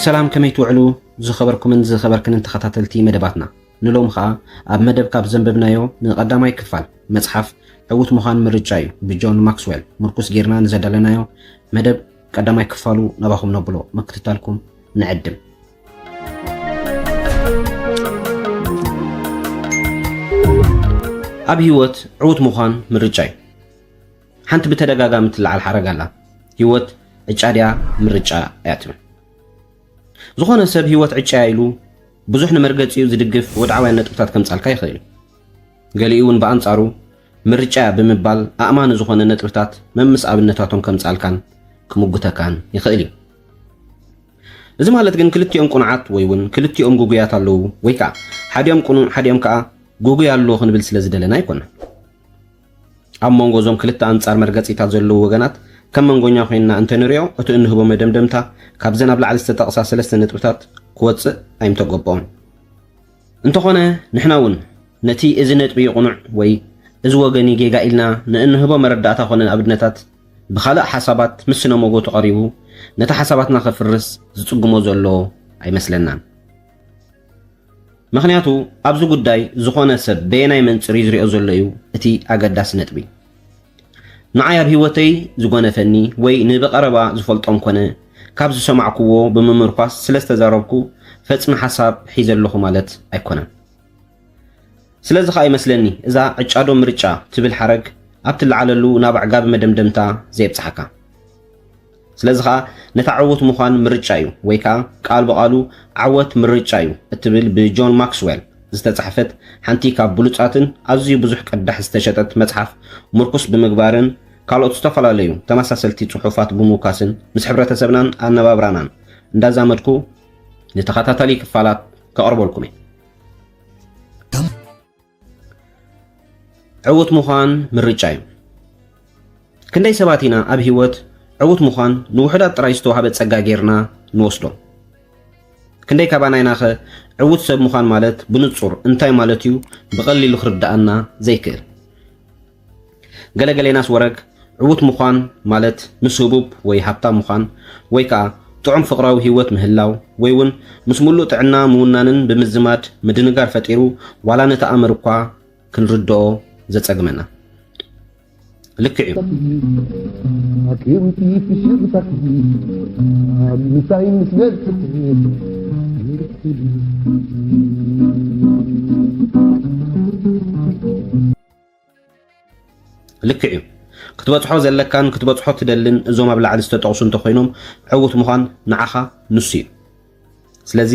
ሰላም፣ ከመይ ትውዕሉ ዝኸበርኩምን ዝኸበርክንን ተኸታተልቲ መደባትና? ንሎም ኸኣ ኣብ መደብ ካብ ዘንበብናዮ ንቐዳማይ ክፋል መጽሓፍ ዕዉት ምዃን ምርጫ እዩ ብጆን ማክስዌል ምርኩስ ጌርና ንዘዳለናዮ መደብ ቀዳማይ ክፋሉ ናባኹም ነብሎ ምክትታልኩም ንዕድም። ኣብ ህይወት ዕዉት ምዃን ምርጫ እዩ። ሓንቲ ብተደጋጋሚ ትለዓል ሓረግ ኣላ። ህይወት ዕጫ ድያ ምርጫ እያ ትብል። ዝኾነ ሰብ ህይወት ዕጫ እያ ኢሉ ብዙሕ ንመርገጺኡ ዝድግፍ ወድዓውያን ነጥብታት ከምጻልካ ይኽእል እዩ። ገሊኡ እውን ብኣንጻሩ ምርጫ እያ ብምባል ኣእማኒ ዝኾነ ነጥብታት መምስ ኣብነታቶም ከምጻልካን ክምጉተካን ይኽእል እዩ። እዚ ማለት ግን ክልቲኦም ቁኑዓት ወይ እውን ክልቲኦም ግጉያት ኣለዉ ወይ ከዓ ሓዲኦም ቁኑዕ ሓዲኦም ከዓ ግጉይ ኣሎ ክንብል ስለ ዝደለና ኣይኮነን። ኣብ መንጎ እዞም ክልተ ኣንጻር መርገጺታት ዘለዉ ወገናት ከም መንጎኛ ኮይንና እንተንሪኦ፣ እቲ እንህቦ መደምደምታ ካብዘን ኣብ ላዕሊ ዝተጠቕሳ ሰለስተ ነጥብታት ክወጽእ ኣይምተገበኦን። እንተኾነ ንሕና እውን ነቲ እዚ ነጥቢ እዩ ቁኑዕ ወይ እዚ ወገን እዩ ጌጋ ኢልና ንእንህቦ መረዳእታ ኮነ ኣብነታት ብኻልእ ሓሳባት ምስ ስነ ሞጎቱ ቀሪቡ ነቲ ሓሳባትና ከፍርስ ዝጽግሞ ዘሎ ኣይመስለናን። ምኽንያቱ ኣብዚ ጉዳይ ዝኾነ ሰብ በየናይ መንጽር እዩ ዝሪኦ ዘሎ እዩ እቲ ኣገዳሲ ነጥቢ። ንዓይ ኣብ ህይወተይ ዝጎነፈኒ ወይ ንብቐረባ ዝፈልጦም ኮነ ካብ ዝሰማዕኩዎ ብምምርኳስ ስለ ዝተዛረብኩ ፈጽሚ ሓሳብ ሒዘ ኣለኹ ማለት ኣይኮነን። ስለዚ ኸኣ ይመስለኒ እዛ ዕጫ ዶ ምርጫ ትብል ሓረግ ኣብ ትለዓለሉ ናብ ኣዕጋቢ መደምደምታ ዘየብጽሓካ። ስለዚ ኸኣ ነታ ዕዉት ምዃን ምርጫ እዩ ወይ ከኣ ቃል ብቓሉ ዓወት ምርጫ እዩ እትብል ብጆን ማክስዌል ዝተጻሕፈት ሓንቲ ካብ ብሉጻትን ኣዝዩ ብዙሕ ቅዳሕ ዝተሸጠት መጽሓፍ ምርኩስ ብምግባርን ካልኦት ዝተፈላለዩ ተመሳሰልቲ ጽሑፋት ብምውካስን ምስ ሕብረተሰብናን ኣነባብራናን እንዳዛመድኩ ንተኸታታሊ ክፋላት ከቕርበልኩም እየ። ዕዉት ምዃን ምርጫ እዩ። ክንደይ ሰባት ኢና ኣብ ህይወት ዕዉት ምዃን ንውሑዳት ጥራይ ዝተዋህበ ጸጋ ጌርና ንወስዶ? ክንደይ ካባና ኢናኸ ዕዉት ሰብ ምዃን ማለት ብንጹር እንታይ ማለት እዩ ብቐሊሉ ክርድኣና ዘይክእል? ገለገሌናስ ወረግ ዕዉት ምዃን ማለት ምስ ህቡብ ወይ ሃብታም ምዃን ወይ ከኣ ጥዑም ፍቕራዊ ህይወት ምህላው ወይ እውን ምስ ምሉእ ጥዕና ምውናንን ብምዝማድ ምድንጋር ፈጢሩ ዋላ ነቲ ኣምር እኳ ክንርድኦ ዘጸግመና። ልክዕ እዩ። ኣኪሩቲ ፍሽኽታኪ ምሳይ ምስ በልጽ ልክዕ እዩ። ክትበጽሖ ዘለካን ክትበጽሖ ትደልን እዞም ኣብ ላዕሊ ዝተጠቕሱ እንተኾይኖም ዕዉት ምዃን ንዓኻ ንሱ እዩ። ስለዚ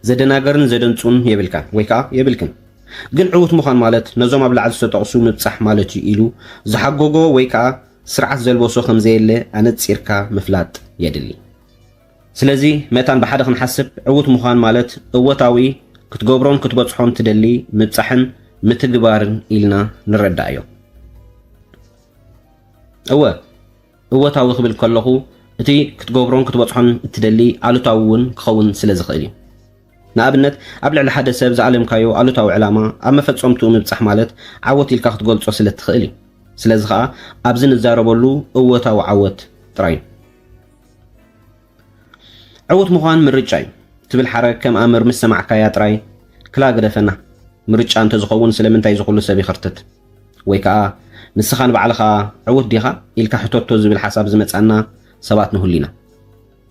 ዘደናገርን ዘደንጹን የብልካን ወይ ከኣ የብልክን። ግን ዕዉት ምዃን ማለት ነዞም ኣብ ላዕሊ ዝተጠቕሱ ምብጻሕ ማለት እዩ ኢሉ ዝሓጎጎ ወይ ከኣ ስርዓት ዘልበሶ ከም ዘየለ ኣነጺርካ ምፍላጥ የድሊ። ስለዚ መታን ብሓደ ክንሓስብ ዕዉት ምዃን ማለት እወታዊ ክትገብሮን ክትበጽሖን ትደሊ ምብጻሕን ምትግባርን ኢልና ንረዳእዮ። እወ እወታዊ ክብል ከለኹ እቲ ክትገብሮን ክትበጽሖን እትደሊ ኣሉታዊ እውን ክኸውን ስለ ዝኽእል እዩ። ንኣብነት ኣብ ልዕሊ ሓደ ሰብ ዝኣለምካዮ ኣሉታዊ ዕላማ ኣብ መፈጸምትኡ ምብጻሕ ማለት ዓወት ኢልካ ክትገልጾ ስለ እትኽእል እዩ። ስለዚ ኸኣ ኣብዚ ንዛረበሉ እወታዊ ዓወት ጥራይ እዩ። ዕዉት ምዃን ምርጫ እዩ ትብል ሓረግ ከም ኣምር ምስ ሰማዕካያ ጥራይ ክላ ግደፈና። ምርጫ እንተዝኸውን ስለምንታይ እዚ ኩሉ ሰብ ይኸርትት? ወይ ከኣ ንስኻ ንባዕልኻ ዕዉት ዲኻ ኢልካ ሕተቶ ዝብል ሓሳብ ዝመጻና ሰባት ንህሉ ኢና።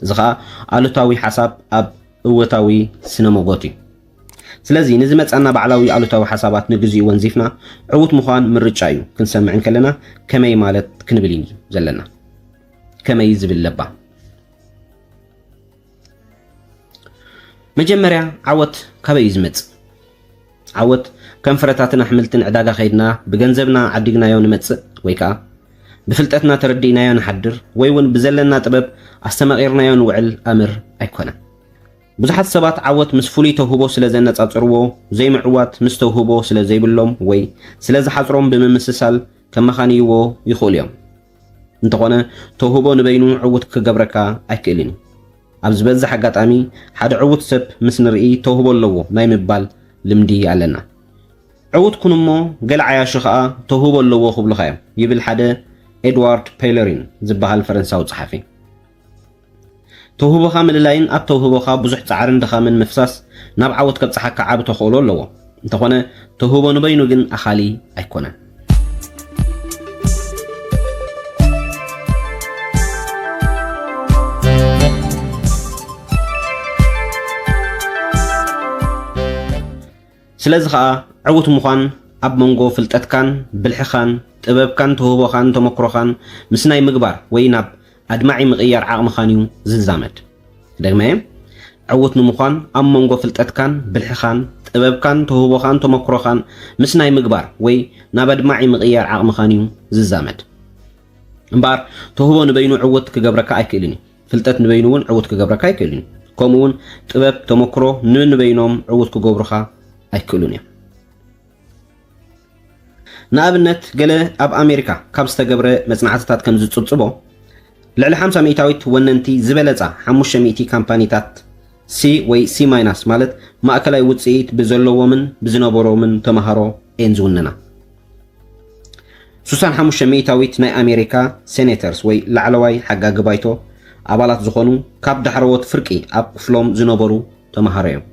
እዚ ኸኣ ኣሉታዊ ሓሳብ ኣብ እወታዊ ስነ ሞጎት እዩ። ስለዚ ንዝመጻና ባዕላዊ ኣሉታዊ ሓሳባት ንግዚኡ ወንዚፍና ዕዉት ምዃን ምርጫ እዩ ክንሰምዕ እንከለና ከመይ ማለት ክንብል እዩ ዘለና። ከመይ ዝብል ለባ መጀመርያ ዓወት ካበይ እዩ ዝመጽእ? ዓወት ከም ፍረታትን ኣሕምልትን ዕዳጋ ከይድና ብገንዘብና ዓዲግናዮ ንመጽእ ወይ ከኣ ብፍልጠትና ተረዲእናዮ ንሓድር ወይ እውን ብዘለና ጥበብ ኣስተማቒርናዮ ንውዕል ኣምር ኣይኮነን። ብዙሓት ሰባት ዓወት ምስ ፍሉይ ተውህቦ ስለ ዘነጻጽርዎ ዘይምዕዋት ምስ ተውህቦ ስለ ዘይብሎም ወይ ስለ ዝሓጽሮም ብምምስሳል ከመኻንይዎ ይኽእሉ እዮም። እንተኾነ ተውህቦ ንበይኑ ዕዉት ክገብረካ ኣይክእልን እዩ። ኣብ ዝበዝሕ ኣጋጣሚ ሓደ ዕዉት ሰብ ምስ ንርኢ ተውህቦ ኣለዎ ናይ ምባል ልምዲ ኣለና። ዕዉት ኩን እሞ ገለ ዓያሹ ኸኣ ተውህቦ ኣለዎ ክብሉኻ እዮም ይብል ሓደ ኤድዋርድ ፔለሪን ዝበሃል ፈረንሳዊ ጸሓፊ። ተውህቦኻ ምልላይን ኣብ ተውህቦኻ ብዙሕ ጻዕርን ድኻምን ምፍሳስ ናብ ዓወት ከብጽሓካ ዓቢ ተኽእሎ ኣለዎ። እንተኾነ፣ ተውህቦ ንበይኑ ግን ኣኻሊ ኣይኮነን። ስለዚ ኸኣ፣ ዕዉት ምዃን ኣብ መንጎ ፍልጠትካን ብልሕኻን ጥበብካን ተውህቦኻን ተመክሮኻን ምስ ናይ ምግባር ወይ ናብ ኣድማዒ ምቕያር ዓቕምኻን እዩ ዝዛመድ። ክደግመ እየ፣ ዕዉት ንምዃን ኣብ መንጎ ፍልጠትካን ብልሕኻን ጥበብካን ተውህቦኻን ተመክሮኻን ምስ ናይ ምግባር ወይ ናብ ኣድማዒ ምቕያር ዓቕምኻን እዩ ዝዛመድ። እምበኣር ተውህቦ ንበይኑ ዕዉት ክገብረካ ኣይክእልን እዩ። ፍልጠት ንበይኑ እውን ዕዉት ክገብረካ ኣይክእልን እዩ። ከምኡ እውን ጥበብ፣ ተመክሮ ንንበይኖም ዕዉት ክገብሩኻ ኣይክእሉን እዮም። ንኣብነት፣ ገለ ኣብ ኣሜሪካ ካብ ዝተገብረ መጽናዕትታት ከም ዝጽብጽቦ፣ ልዕሊ ሓምሳ ሚእታዊት ወነንቲ ዝበለጻ ሓሙሽተ ሚእቲ ካምፓኒታት ሲ ወይ ሲ ማይናስ፣ ማለት ማእከላይ ውጽኢት ብዘለዎምን ብዝነበሮምን ተመሃሮ እየን ዝውነና። ሱሳን ሓሙሽተ ሚእታዊት ናይ ኣሜሪካ ሴኔተርስ ወይ ላዕለዋይ ሓጋጊ ባይቶ ኣባላት ዝኾኑ ካብ ዳሕረዎት ፍርቂ ኣብ ክፍሎም ዝነበሩ ተመሃሮ እዮም።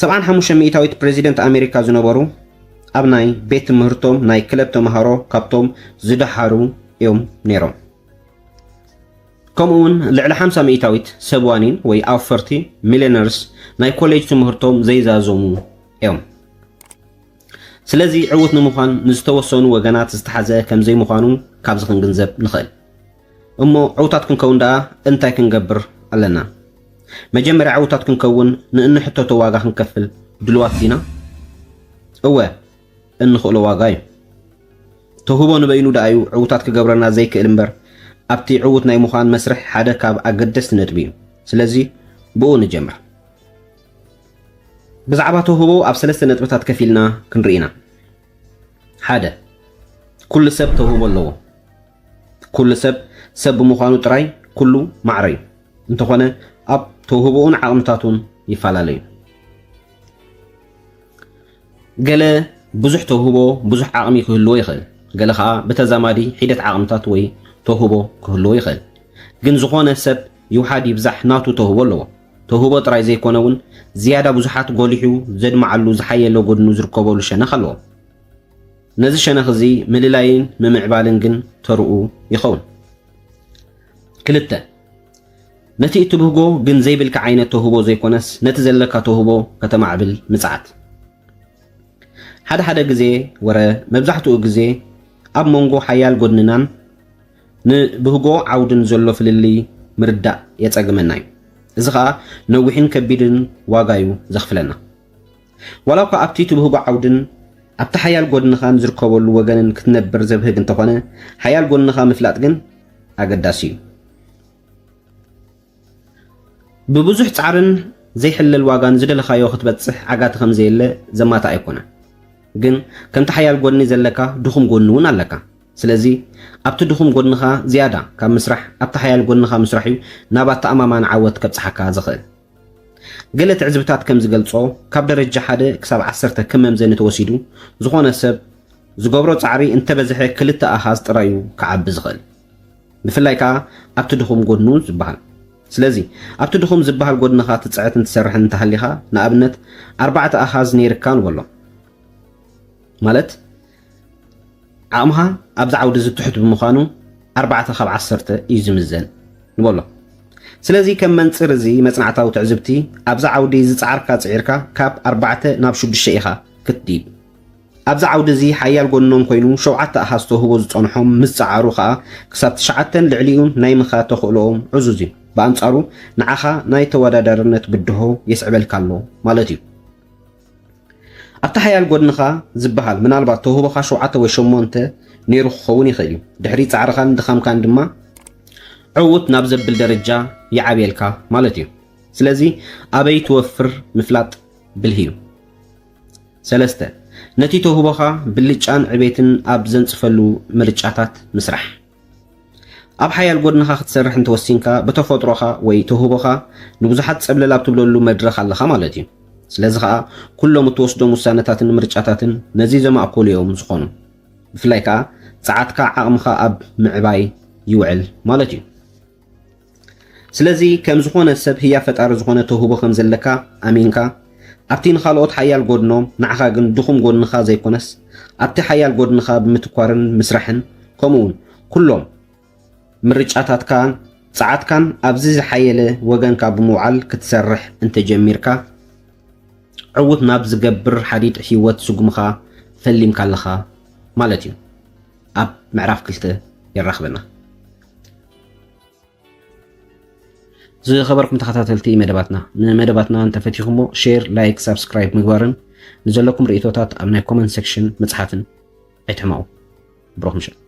ሰብዓን ሓሙሽተ ሚእታዊት ፕሬዚደንት ኣሜሪካ ዝነበሩ ኣብ ናይ ቤት ትምህርቶም ናይ ክለብ ተመሃሮ ካብቶም ዝደሓሩ እዮም ነይሮም። ከምኡ እውን ልዕሊ ሓምሳ ሚእታዊት ሰብ ዋኒን ወይ ኣውፈርቲ፣ ሚሊዮነርስ፣ ናይ ኮሌጅ ትምህርቶም ዘይዛዘሙ እዮም። ስለዚ ዕዉት ንምዃን ንዝተወሰኑ ወገናት ዝተሓዘ ከም ዘይምዃኑ ካብዚ ክንግንዘብ ንኽእል። እሞ ዕዉታት ክንከውን ደኣ እንታይ ክንገብር ኣለና? መጀመርያ ዕዉታት ክንከውን ንእንሕተቶ ዋጋ ክንከፍል ድሉዋት ዲና? እወ፣ እንኽእሎ ዋጋ እዩ። ተውህቦ ንበይኑ ደኣ እዩ ዕዉታት ክገብረና ዘይክእል እምበር፣ ኣብቲ ዕዉት ናይ ምዃን መስርሕ ሓደ ካብ ኣገደስቲ ነጥቢ እዩ። ስለዚ ብኡ ንጀምር። ብዛዕባ ተውህቦ ኣብ ሰለስተ ነጥብታት ከፊልና ክንርኢ ኢና። ሓደ፣ ኩሉ ሰብ ተውህቦ ኣለዎ። ኩሉ ሰብ ሰብ ብምዃኑ ጥራይ ኩሉ ማዕረ እዩ። እንተኾነ ኣብ ተውህቦኡን ዓቕምታቱን ይፈላለ እዩ። ገለ ብዙሕ ተውህቦ፣ ብዙሕ ዓቕሚ ክህልዎ ይኽእል። ገለ ኸኣ ብተዛማዲ ሒደት ዓቕምታት ወይ ተውህቦ ክህልዎ ይኽእል። ግን ዝኾነ ሰብ ይውሓድ ይብዛሕ ናቱ ተውህቦ ኣለዎ። ተውህቦ ጥራይ ዘይኮነ እውን ዝያዳ ብዙሓት ጎሊሑ ዘድምዓሉ ዝሓየለ ጎድኑ ዝርከበሉ ሸነኽ ኣለዎ። ነዚ ሸነኽ እዚ ምልላይን ምምዕባልን ግን ተርኡ ይኸውን። ክልተ፣ ነቲ እትብህጎ ግን ዘይብልካ ዓይነት ተውህቦ ዘይኮነስ ነቲ ዘለካ ተውህቦ ከተማዕብል ምጽዓት። ሓደ ሓደ ግዜ ወረ መብዛሕትኡ ግዜ ኣብ መንጎ ሓያል ጎድንናን ንብህጎ ዓውድን ዘሎ ፍልልይ ምርዳእ የጸግመና እዩ። እዚ ኸኣ ነዊሕን ከቢድን ዋጋ እዩ ዘኽፍለና። ዋላ እኳ ኣብቲ ትብህጎ ዓውድን ኣብቲ ሓያል ጎድንኻን ዝርከበሉ ወገንን ክትነብር ዘብህግ እንተኾነ፣ ሓያል ጎንኻ ምፍላጥ ግን ኣገዳሲ እዩ። ብብዙሕ ጻዕርን ዘይሕለል ዋጋን ዝደለኻዮ ክትበጽሕ ዓጋቲ ከም ዘየለ ዘማትእ ኣይኮነን። ግን ከምቲ ሓያል ጎድኒ ዘለካ ድኹም ጎድኒ እውን ኣለካ። ስለዚ ኣብቲ ድኹም ጎድንኻ ዝያዳ ካብ ምስራሕ ኣብቲ ሓያል ጎድንኻ ምስራሕ እዩ ናብ ኣተኣማማኒ ዓወት ከብጽሓካ ዝኽእል። ገለ ትዕዝብታት ከም ዝገልጾ፣ ካብ ደረጃ ሓደ ክሳብ ዓሰርተ ከም መምዘኒ ተወሲዱ፣ ዝኾነ ሰብ ዝገብሮ ጻዕሪ እንተበዝሐ ክልተ ኣሃዝ ጥራይ እዩ ክዓቢ ዝኽእል። ብፍላይ ከኣ ኣብቲ ድኹም ጎድኑ ዝበሃል። ስለዚ ኣብቲ ድኹም ዝበሃል ጎድንኻ ትጽዕትን ትሰርሕን እንተሃሊኻ፣ ንኣብነት ኣርባዕተ ኣሃዝ ነይርካ ንበሎ። ማለት ዓቕምኻ ኣብዚ ዓውዲ እዚ ትሑት ብምዃኑ ኣርባዕተ ካብ ዓሰርተ እዩ ዝምዘን ንበሎ። ስለዚ ከም መንጽር እዚ መጽናዕታዊ ትዕዝብቲ ኣብዚ ዓውዲ ዝጸዓርካ ጽዒርካ ካብ ኣርባዕተ ናብ ሽዱሽተ ኢኻ ክትድይብ። ኣብዚ ዓውዲ እዚ ሓያል ጎኖም ኮይኑ ሸውዓተ ኣሃዝ ተውህቦ ዝጸንሖም ምስ ጸዓሩ ከኣ ክሳብ ትሽዓተን ልዕሊኡን ናይ ምኻድ ተኽእሎኦም ዕዙዝ እዩ። ብኣንጻሩ ንዓኻ ናይ ተወዳዳርነት ብድሆ የስዕበልካ ኣሎ ማለት እዩ። ኣብቲ ሓያል ጎድንኻ ዝበሃል ምናልባት ተውህቦኻ ሸውዓተ ወይ ሸሞንተ ነይሩ ክኸውን ይኽእል እዩ። ድሕሪ ጻዕርኻን ድኻምካን ድማ ዕዉት ናብ ዘብል ደረጃ ይዓብየልካ ማለት እዩ። ስለዚ ኣበይ ትወፍር ምፍላጥ ብልሂ እዩ። ሰለስተ፣ ነቲ ተውህቦኻ ብልጫን ዕቤትን ኣብ ዘንጽፈሉ ምርጫታት ምስራሕ። ኣብ ሓያል ጎድንኻ ክትሰርሕ እንተወሲንካ፣ ብተፈጥሮኻ ወይ ተውህቦኻ ንብዙሓት ጸብለል ኣብ ትብለሉ መድረኽ ኣለኻ ማለት እዩ። ስለዚ ኸኣ፣ ኩሎም እትወስዶም ውሳነታትን ምርጫታትን ነዚ ዘማእከሉ እዮም ዝኾኑ። ብፍላይ ከኣ፣ ጸዓትካ ዓቕምኻ ኣብ ምዕባይ ይውዕል ማለት እዩ። ስለዚ ከም ዝኾነ ሰብ ህያ ፈጣሪ ዝኾነ ተውህቦ ከም ዘለካ ኣሚንካ ኣብቲ ንኻልኦት ሓያል ጎድኖም ንዓኻ ግን ድኹም ጎድንኻ ዘይኮነስ ኣብቲ ሓያል ጎድንኻ ብምትኳርን ምስራሕን ከምኡ እውን ኩሎም ምርጫታትካን ጸዓትካን ኣብዚ ዝሓየለ ወገንካ ብምውዓል ክትሰርሕ እንተጀሚርካ ዕውት ናብ ዝገብር ሓዲድ ህይወት ስጉምኻ ፈሊምካ ኣለኻ ማለት እዩ። ኣብ ምዕራፍ ክልተ የራኽበና። ዝኸበርኩም ተኸታተልቲ መደባትና ንመደባትና እንተፈቲኹሞ ሼር ላይክ ሳብስክራይብ ምግባርን ንዘለኩም ርእቶታት ኣብ ናይ ኮመንት ሴክሽን ምጽሓፍን ኣይትሕመቑ። ብሩኽ ምሸት።